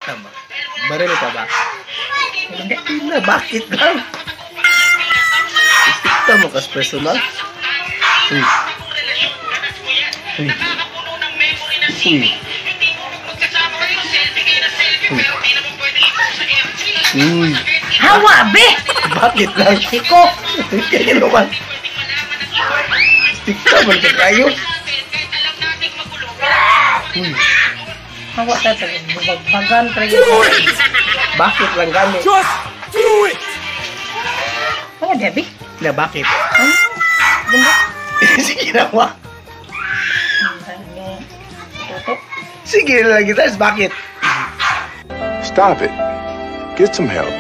Tama. Baril ka ba? Hindi. Na, bakit lang? Istikta mo kas personal? Uy. Uy. Uy. Uy. Uy. Hawa, be! Bakit lang? Siko! Kaya naman. Istikta man ka kayo. Uy. Hawa ta sa bagbagan tayo. Bakit lang gani? Hawa, Debbie? Na bakit? Ano? Ganda. Sige na wa. Ano? Toto. Sige na lang kita. Bakit? Stop it. Get some help.